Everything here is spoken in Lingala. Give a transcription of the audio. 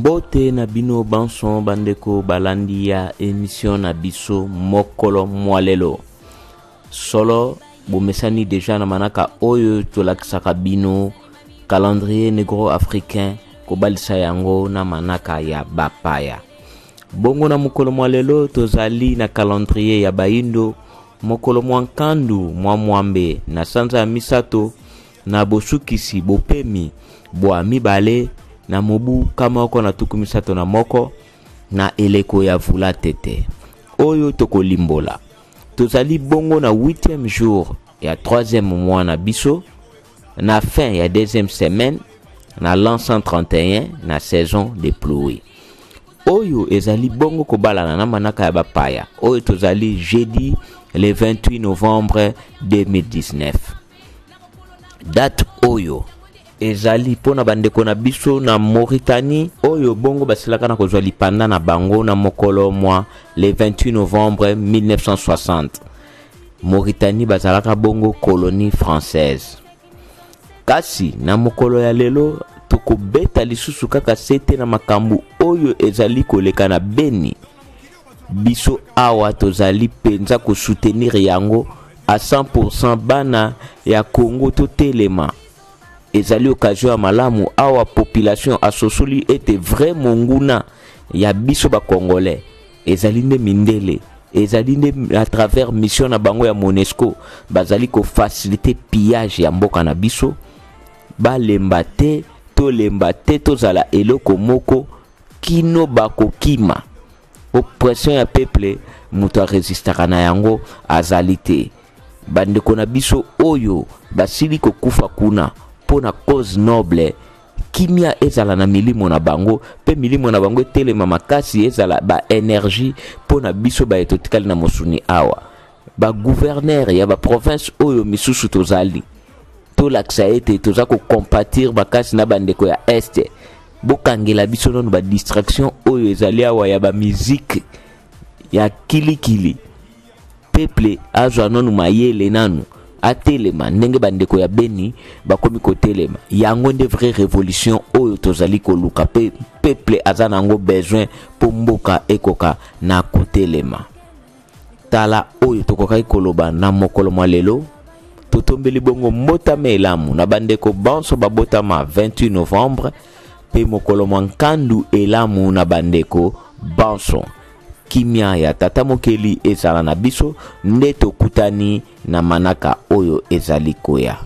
Mbote na bino banso bandeko balandi ya emission na biso mokolo mwa lelo. Solo bomesani deja na manaka oyo tolakisaka bino calendrier negro africain kobalisa yango na manaka ya bapaya. Bongo na mokolo mwa lelo tozali na calendrier ya bayindo mokolo mwa nkandu mwa mwambe na sanza ya misato na bosukisi bopemi bwa mibale na mobu kama moko na 31 na eleko ya vula tete oyo tokolimbola. Tozali bongo na 8e jour ya 3e mois na biso na fin ya 2e semaine na l'an 131 na saison de pluie. Oyo ezali bongo kobalana na manaka ya bapaya oyo tozali jeudi le 28 novembre 2019. Date oyo ezali mpo na bandeko na biso na Mauritanie oyo bongo basilaka na kozwa lipanda na bango na mokolo mwa le 28 novembre 1960. Mauritanie bazalaka bongo colonie française. Kasi na mokolo ya lelo tokobeta lisusu kaka sete na makambo oyo ezali koleka na Beni. Biso awa tozali mpenza kosoutenir yango a 100%. Bana ya Congo, totelema, ezali occasion ya malamu awa population asosoli ete vrai monguna ya biso bacongolais ezali nde mindele, ezali nde à travers mission na bango ya MONUSCO bazali kofaciliter pillage ya mboka na biso. Balemba te, tolemba te, tozala eloko moko kino bakokima. Oppression ya peuple, moto aresistaka na yango azali te. Bandeko na biso oyo basili kokufa kuna mpo na cause noble, kimia ezala na milimo na bango mpe milimo na bango etelema makasi, ezala baénergie mpo na biso baye totikali na mosuni awa. Bagouverneur ya baprovince oyo misusu tozali tolakisa ete toza kocompatir makasi na bandeko ya Est. Bokangela biso nano badistraction oyo ezali awa ya bamizike ya kilikili. Peuple azwa nanu mayele, nanu atelema ndenge bandeko ya Beni bakomi kotelema. Yango nde vraie révolution oyo tozali koluka mpe peuple aza na yango besoin mpo mboka ekoka na kotelema. Tala oyo tokokaki koloba na mokolo mwa lelo. Totombeli bongo mbotama elamu na bandeko banso babotama 28 novembre mpe mokolo mwa nkandu elamu na bandeko banso. Kimia ya Tata Mokeli ezala na biso nde tokutani na manaka oyo ezali koya.